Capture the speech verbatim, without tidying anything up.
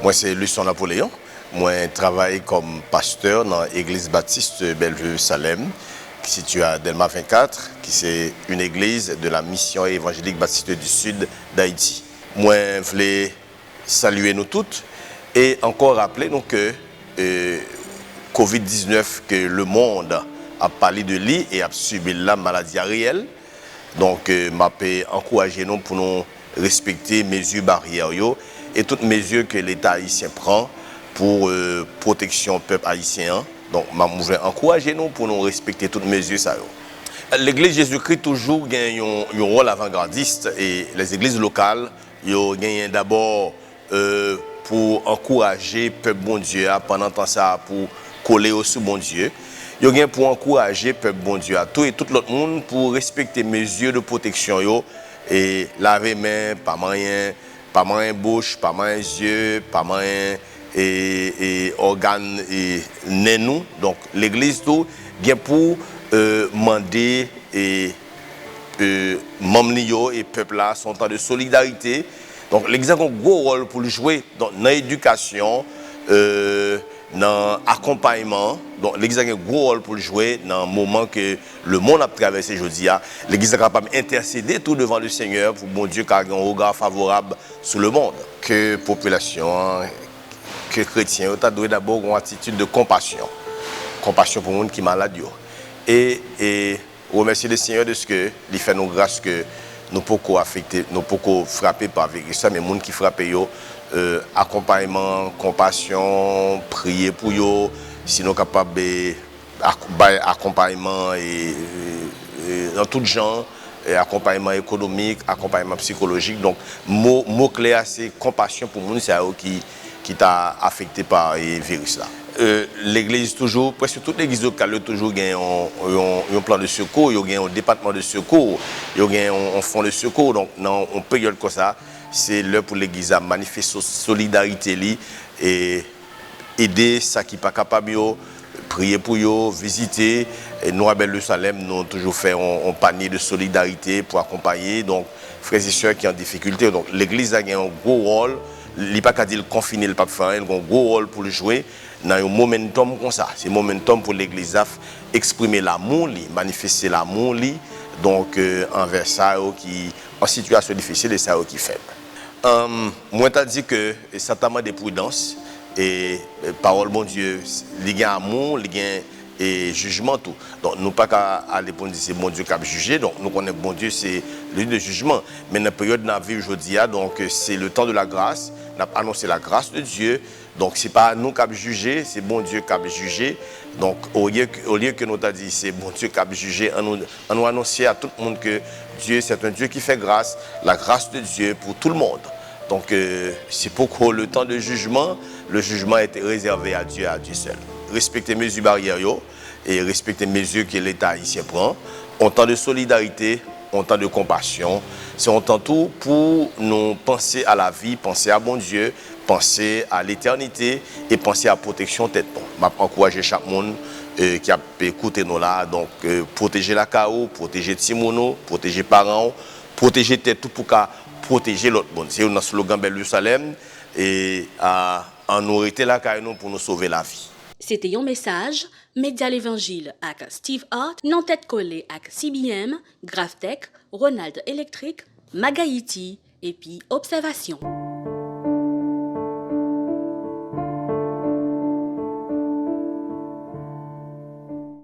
Mwen se Luçon Napoléon. Mwen travay kòm pastè nan Egliz Batis Bellevue Salem, ki sitiye a Dèlma vennkat, ki se une église de la Mission Évangélique Baptiste du Sud d'Haïti. Mwen vle salye nou tout e ankò raple nou ke eh, kovid diznèf ke lemonn ap pale de li e ap sibi l la, maladi a reyèl. Donk, eh, m ap eh, ankouraje nou pou nou respekte mezi baryè yo e tout mezi ke Leta ayisyen pran pou eh, pwoteksyon pèp ayisyen an. Donk, m ap vle ankouraje nou pou nou respekte tout mezi sa yo. Legliz Jezikri toujou gen yon, yon wòl avangardis e lèzegliz lokal yo genyen dabò eh, pou ankouraje pèp Bondye a pandan tan sa a pou kole yo sou Bondye. Yo gen pou ankouraje pèp Bondye a tou e tout lòt moun pou respekte mezi de pwoteksyon yo e lave men, pa manyen, pa manyen bouch, pa manyen zye, pa manyen e, e ògàn e nen nou. Donk, legliz tou gen pou eh, mande e eh, manm li yo e pèp la, se yon tan de solidarite. Donk, legliz la gen yon gwo wòl pou l jwe donk, nan edikasyon, eh, nan akonpayman. Donk, legliz la gen gwo wòl pou l jwe nan moman ke lemonn ap travèse jodi a. Legliz la kapab entèsede tou devan le Senyè pou Bondye ka gen yon rega favorab sou lemonn. Ke popilasyon an, ke kretyen yo ta dwe dabò gen yon atitid de konpasyon. Konpasyon pou moun ki malad yo. E, e remèsye le Senyè de ce que li fè nou gras ke nou poko afekte, nou poko frape pa viris la, men moun ki frape yo, eh, akonpayman, konpasyon, priye pou yo, si nou kapab eh, ak, bay akonpayman e, e, e, nan tout jan, e, akonpayman ekonomik, akonpayman sikolojik. Donk, mo, mo kle a se konpasyon pou moun sa yo ki, ki ta afekte pa e, viris la. E, legliz toujou, prèske tout legliz lokal yo toujou gen yon, yon, yon plan de sekou, yo gen yon depatman de sekou, yo gen yon, yon fon de sekou. Donk, nan yon peryòd konsa, se lè pou legliz la manifeste solidarite li e ede sa ki pa kapab yo, priye pou yo, vizite. E nou a Bèl Jerusalem, nou toujou fè yon, yon panye de solidarite pou akonpaye donk frè e sè ki an difikilte. Donk legliz la gen yon gwo wòl, li pa ka di l konfine, l p ap fè anyen, l gen yon gwo wòl pou l jwe nan yon momentum konsa. Se momentum pou legliz la eksprime lamou li, manifeste lamou li, donk eh, anvè sa yo ki an sitiyasyon difisil e sa yo ki fèb. Anm, mwen ta di ke sa ta mande pridans e, e pawòl Bondye, li gen amou, li gen e jijman tou. Donk, nou pa ka ale pou n di se Bondye k ap jije. Donk, nou konnen Bondye se li de jijman. Men nan peryòd n ap viv jodi a, donk, se le tan de la gras, n ap anonse la grâce de Dieu. Donk, se pa nou k ap jije, se Bondye k ap jije. Donk, olye, olye ke nou ta di se Bondye k ap jije, an nou, an nou anonse a tout moun ke Dieu, c'est un Dieu qui fait grâce, la grâce de Dieu pour tout le monde. Donk, eh, se poko le tan de jijman, le jijman est réservé à Dieu, à Dieu seul. Respekte mezi baryè yo, e respekte mezi ke Leta ayisyen pran. On tan de solidarite, on tan de konpasyon. Se on tan tou pou nou panse a lavi, panse a Bondye, panse a letènite e panse a pwoteksyon tèt nou. M ap ankouraje chak moun eh, ki ap koute nou la. Donk, eh, pwoteje lakay ou, pwoteje timoun ou, pwoteje paran ou, pwoteje tèt ou pou ka pwoteje lòt moun. Se youn nan slogan Bèl Jerusalem. E a, ann nou rete lakay nou pou nou sove lavi. Se te yon mesaj Medya Levanjil ak Steve Hart nan tèt kole ak C B M, Graftech, Ronald Electric, Magayiti epi Obsèvasyon.